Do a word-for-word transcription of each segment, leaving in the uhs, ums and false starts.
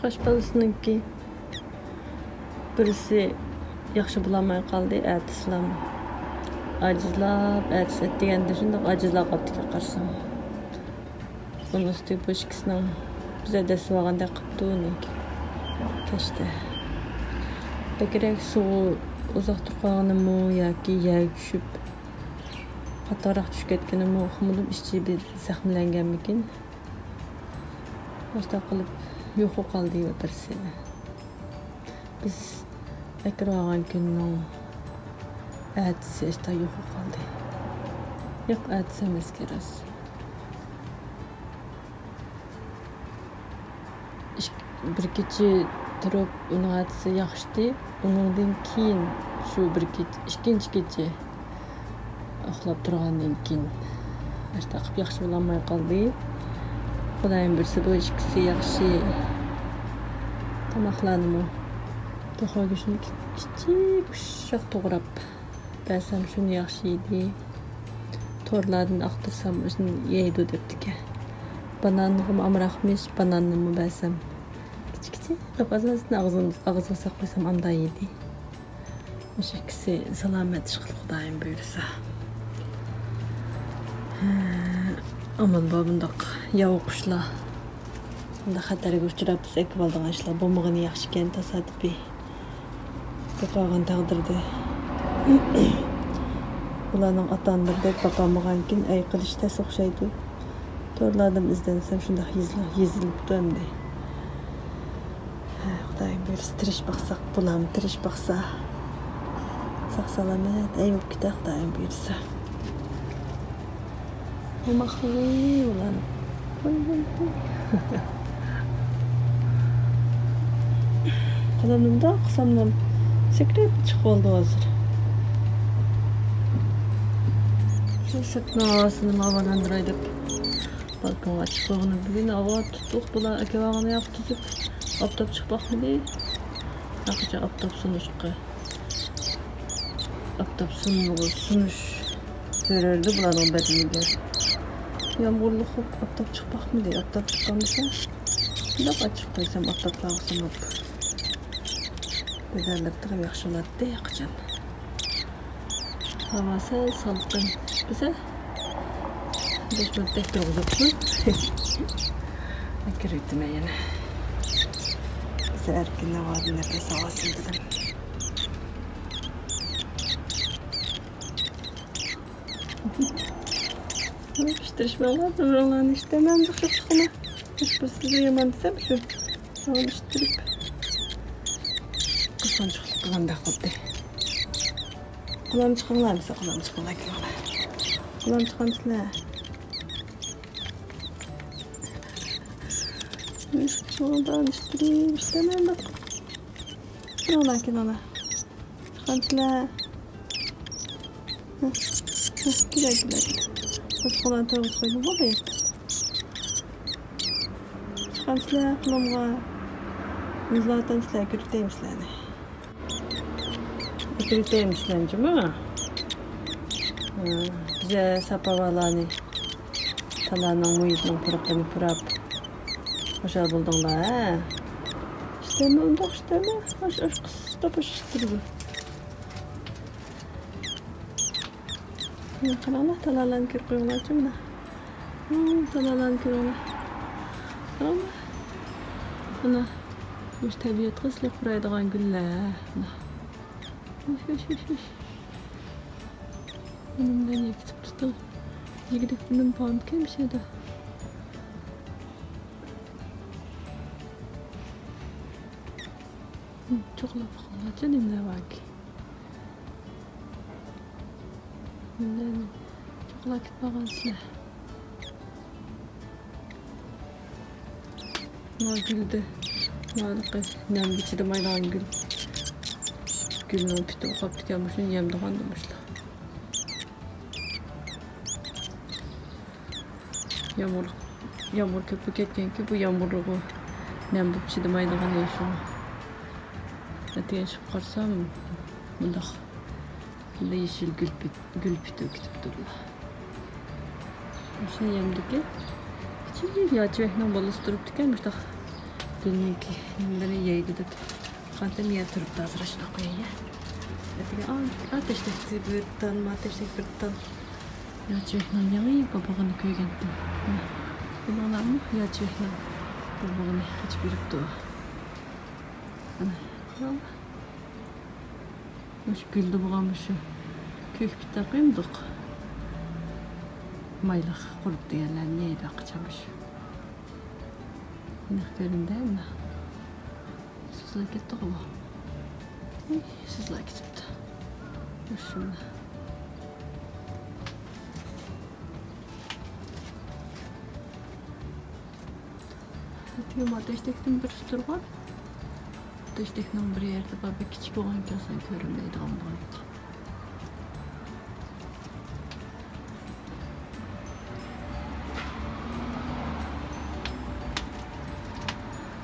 باش بالىسىنىڭكى بىرسى ياخشى بولالماي قالدى، ئەتىسىلام ئاجىزلاپ، ئەتىسى دېگەندە شۇنداق ئاجىزلاپ قاپتىكەن قارىسام. ئۇنىڭ ئۈستىگە بۇ ئىككىسىنىڭ بىزە دەسسىۋالغاندەك قىپتۇ ئۇنىڭكى كەچتە. بەكرەك سۇغا ئۇزاق تۇرۇپ قالغىنىمۇ ياكى يەرگە چۈشۈپ قاتتىقراق چۈشۈپ كەتكىنىمۇ ئۇقمىدىم، ئىچى بىر زەخىملەنگەنمىكىن. مۇشۇنداق قىلىپ يوقىلىپ قالدى بىرسى. بىز ئەكىرىۋالغان كۈننىڭ ئەتىسى ئاشتا يوقىلىپ قالدى. ياق، ئەتىسى ئەمەسكەن راست. ئىك-، بىر كېچە تۇرۇپ، ئۇنىڭ ئەتىسى ياخشىتى. ئۇنىڭدىن كېيىن شۇ بىر كېچە، ئىككىنچى كېچە ئۇخلاپ تۇرغاندىن كېيىن، ئاشتاق قىلىپ ياخشى بولالماي قالدى. خۇدايىم بۇيرۇسا، بۇ ئىككىسى ياخشى تاماقلارنىمۇ، توخۇ گۆشىنى كىچىك ئۇششاق توغراپ بەرسەم، شۇنى ياخشى يېدى. تورلاردىن ئاختۇرسام، ئۆزىنى يەيدۇ دەپتىكەن. بانانغىمۇ ئامراقمىش، باناننىمۇ بەرسەم، كىچىك كىچىك قىلىپ ئاز-ئازىنى ئاغزىنى، ئاغزىغا ساقلايسام، ئاندا يېدى. مۇشۇ ئىككىسى سالامەت ئىشقىلىپ، خۇدايىم بۇيرۇسا. ھە، ئامان بار بۇنداق ياۋا قۇشلار. بۇنداق خەتەرگە ئۇچراپ، بىز ئەكىۋالىدىغان ئىشلار بولمىغىنى ياخشىكەن، تاسادىپىي بولۇپ قالغان تەقدىردە. ئۇلارنىڭ ئاتا-ئانىلىرىدەك باقالمىغانكىن، ئەي قىلىش تەس ئوخشايدۇ. تورلاردىن ئىزدەنسەم، شۇنداق يېزىلىپ، يېزىلىپتۇ ئەمدى. ھە، خۇدايىم بۇيرۇسا، تىرىشىپ باقساق، بۇلارمۇ تىرىشىپ باقسا، ساق-سالامەت ئەي بولۇپ كېتە، خۇدايىم بۇيرۇسا. ئوماقلىرى بۇلارنىڭ. ۋاي، ۋاي، ۋاي. قولۇمنى مۇنداق قىلساملا سەكرەپ چىقىپ ئالدى ھازىر. شۇ سىرتنىڭ ھاۋاسىنى ماۋالىندۇراي دەپ بالكونغا چىقىپ قويغىنىم. بۈگۈن ھاۋا تۇتۇق، بۇلار ئەكىۋالغان ياق تۈزۈپ، ئاپتاپ چىقىپ باقمىدى. ھەقىچە ئاپتاپ سۇنۇشقا، ئاپتاپ سۇنۇش، سۇنۇش زۆرۈردە بۇلارنىڭ بەدىنىگە. يامغۇرلۇق بولۇپ ئاپتاپ چىقىپ باقمىدى. ئاپتاپ چىققان بولسا، شۇنداق ئاچىق قويسام، ئاپتاپلارغا سۇنۇپ، بەدەنلىرى تېخىمۇ ياخشى بولاتتى قاچان. ھاۋا سەل سالقىن. بىزە بەش مىنۇتتەك تۇرغۇزۇپتۇ. كىرىۋېتىمەن يەنە. بىزە ئەركىن ھاۋادا نەپەس ئالغايسىز دېدىم. پىشتۇرۇشماڭلار، بىر-بىرىڭلارنى ئىشتەمەن، بىر خىل چىقىمەن. ھېچ بىرسىگە يامان دېسەم شۇ. ماڭا ئىشتىرىپ. قىزغىنچىلىق قىلغاندەك قىلدى. قۇلام چىقىڭلار دېسە، قۇلام چىقىڭلار، كېلىڭلار. قۇلام چىقامسىلەر؟ شۇنىڭدا ئىشتىرىپ، ئىشتەمەن دەپ. كېلىڭلار، كېلىڭلار. چىقامسىلەر؟ ھە، ھە، كېلە، كېلە، كېلە. بىز قولان تۇرغۇزۇپ قويدۇم، بولدى. چىقامسىلەر قولۇمغا؟ مۇزلاتامسىلەر، كۆرۈپ دەيمىسىلەرنى. ئەكىرىپ بېرەمدۇ سىلەرنى جۇمۇ؟ ھە، بىزە ساپا بالانى، تالانىڭ مۇھىتنىڭ پۇرىقىنى پۇراپ، خۇشال بولدۇڭلار، ھە؟ ئىشتەمە ئۇنداق، ئىشتەمە. ئاش، ئاش قىستا باش ئىشتىرىدۇ. مانا قاراڭلار، تالالارنى كۆرۈپ قويۇڭلارچۇ مانا. ھە، تالالارنى كۆرۈڭلار. قاراڭلار. مانا. مۇشۇ تەبىئەتقا سىلەر قۇرايدىغان گۈللەر. مانا. ھوش، ھوش، ھوش، ھوش. ئۇنىم بىلەن يېكىتىپ تۇتۇڭ. يېگۈدەك ئۇنىم بارمىكەن مۇشۇ يەردە؟ چوقلاپ باقىڭلارچۇ، نېمىلەر باركى. نېمىلەرنى چوقلاپ كېتىپ بارغان سىلەر. مانا گۈلدە، مانا نەمگە چىدىمايدىغان گۈل. گۈلنىڭ پىتى ئۇخلاپتىكەن، مۇشۇنى يەمدىغان مۇشۇلار. يامغۇر، يامغۇر كۆپ بولۇپ كەتكەنكى، بۇ يامغۇرغا نەم بولۇپ چىدىمايدىغان ياشۇ. ئەتىگەن چىقىپ قارىسام، مۇنداق. بۇنداق يېشىل گۈل پىت-، گۈل پىتى كېتىپتۇ بۇلار. مۇشۇ يەمدىكى كىچىك ياچىۋەكنىڭ بالىسى تۇرۇپتىكەن، مۇشۇنداق بىلمەيمەنكى، نېمىلەرنى يەيدۇ دەپ. خانتەم يەر تۇرۇپتۇ ھازىر ئاشۇنداق يەيدۇ. ئەتىگەن، ئا، ئا، تەشتەكتى بىر تال، ما تەشتەك بىر تال. ياچېكنىڭ يېڭى بوبۇغىنى كۆرگەنتىم. بۇنىڭلارمۇ ياچېكنىڭ بوبۇغىنى قېچىپ يۈرۈپتۇ. ئەنە، مۇشۇ گۈلدە بولغان مۇشۇ كۆكپىتە قويمىدۇق. مايلىق قۇرۇت دېگەنلەرنى يەيدۇ قاچان مۇشۇ. نېق كۆرۈندى ئەمما. سۇسلاپ كەتتىغۇ بۇ. ئۇي، سۇسلاپ كېتىپتۇ. مۇشۇنداق. تېما تەشتەكتىن بىرسى تۇرغان. تەشتەكنىڭ بىر يەردە بار، بىر كىچىك بولغانكەن سەن كۆرۈنمەيدىغان بولغانكەن.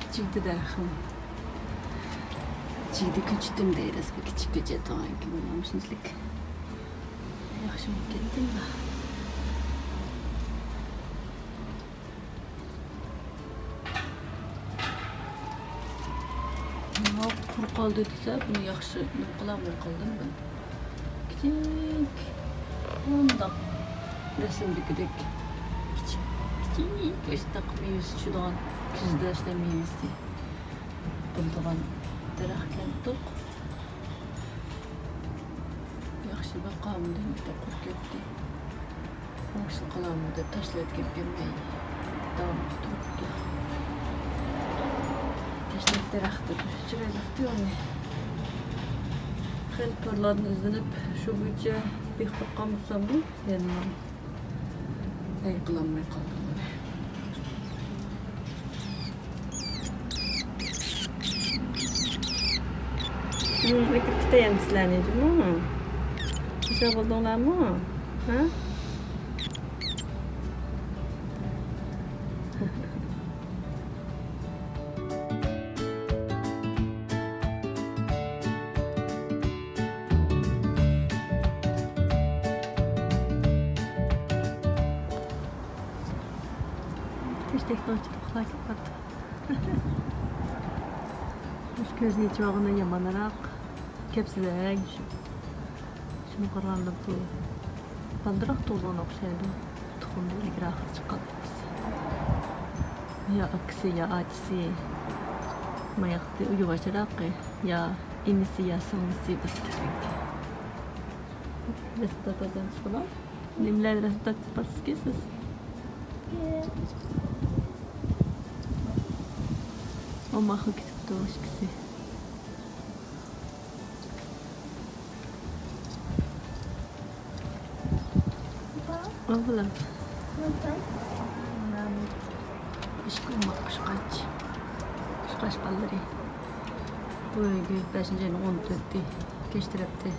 كىچىك دېدى ئەخۇم. كىچىكتە كۆچۈتتۈم دەيدۇ، بىر كىچىك كۆچەت بولغانكەن، مانا مۇشۇنچىلىك. ياخشى بولۇپ كەتتىم. قۇرۇق قالدى دېسە، بۇنى ياخشى نېمە قىلالماي قالدىم مەن. كىچىك، مۇنداق رەسىمدىكىدەك كىچىك، كىچىك، ئاشۇنداق مېۋىسى چۈشىدىغان، كۈزدە ئاشۇنداق مېۋىسى بولىدىغان دەرەخ كەلدۇق. ياخشى باقامدۇ، بىر قۇرۇپ كەتتى. ھوشلۇق قىلامدۇ دەپ تاشلاۋەتكەنكەنمەن. داۋاملىق تۇرۇپتۇ. تەشنەك دەرەختە بىر چىرايلىقتى ئۇنى. خېلى تورلاردىن ئىزدىنىپ، شۇ بويىچە بىخ باققان بولساممۇ، يەنىلا ئەي قىلالماي قالدىم ئۇنى. ئېتىپ كېتەيەن سىلەرنى جۇمۇ. خۇشال بولدۇڭلارمۇ؟ ھە؟ تەشتەكنىڭ ئىچىدە ئۇخلاپ كېتىپتۇ. مۇشۇ كۆزنى ئېچىۋالغىنى يامانراق. كەپسىزەك شۇ. شۇنى قارىغاندا بۇ بالدۇرراق تۇغۇلغان ئوخشايدۇ. تۇخۇمدا ئىلگىرى ئاخىرى چىققان. يا ئاكىسى، يا ئاچىسى. ماياقتى ئۇيغاچراق. يا ئىنىسى، يا سىڭلىسى بولسا كېرەك. رەسىم تارتىۋاتامسىز بۇلار؟ نېمىلەرنى رەسىم تارتىپ بارسىزكى سىز؟ ئوماقلا كېتىپتۇ ئىككىسى. ئوغلۇم. ئىككى ئوماق قۇشقاچ. قۇشقاچ بالىلىرى. بۈگۈنكى بەشىنچى ئاينىڭ ئون تۆتى، كەچ تەرەپتە.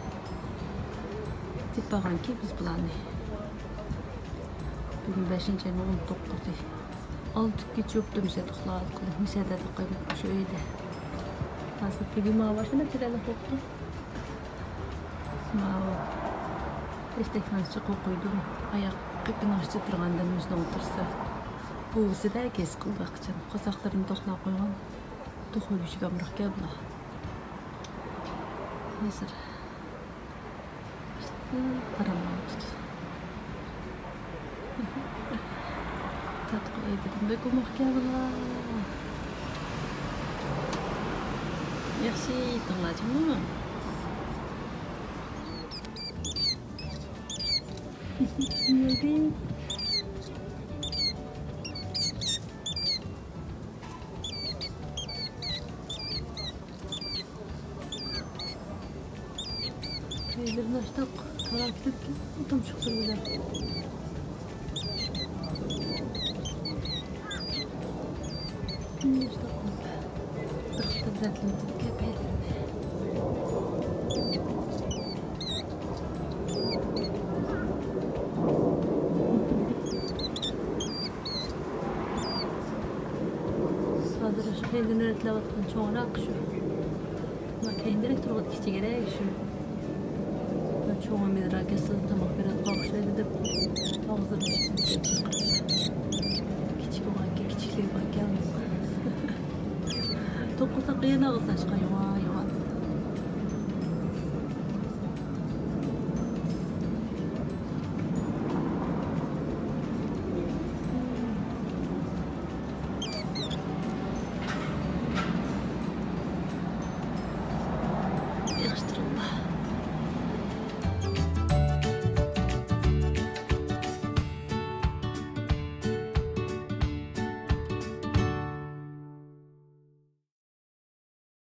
دەپ بارغانكى بىز بۇلارنى. بۈگۈن بەشىنچى ئاينىڭ ئون توققۇزى. ئالتە كېچە بوپتۇ مىشەدە ئۇخلاۋاتقىلى. مىشەدە قويۇپ شۇ ئۆيدە. ھازىر بۈگۈن ماۋۇ باشلىما چىرايلىق بوپتۇ. ماۋۇ تەشتەكنىڭ ئىچىگە قويدۇم. ئاياق قېپىنىڭ ئىچىدە تۇرغاندا مۇشۇنىڭ تۇرسا. بۇۋىسىدەك ھېس قىلىدۇ قاچان. قورساقلىرىنى توقلاپ قويغان. توخۇ گۆشىگە ئامراق گەپلا. ھازىر. قاراماي تۇت. تاتقۇ ئېدىم. بەك ئوماق گەپلا. ياخشى يېتىڭلار جۇمۇ. پەيلىرىنى ئاشتاق تاراپ كېتىپ، تۇمشۇق تۇرىدۇ. كۈندە ئاشتاق بىر خىل لەززەتلىنىپ كېتىدىكەن پەيلىرىنى. ھازىر شۇ كەينىدىن رەتلەۋاتقان چوڭراق شۇ. مانا كەينىدىرەك تۇرغۇدىكى كىچىكرەك شۇ. چوڭى مېنىراك كەتسە تاماق بېرىدىغان ئوخشايدۇ دەپ ھازىر كىچىك بولغانكى كىچىكلىرى باركەن. ناغزاش قايغۇ.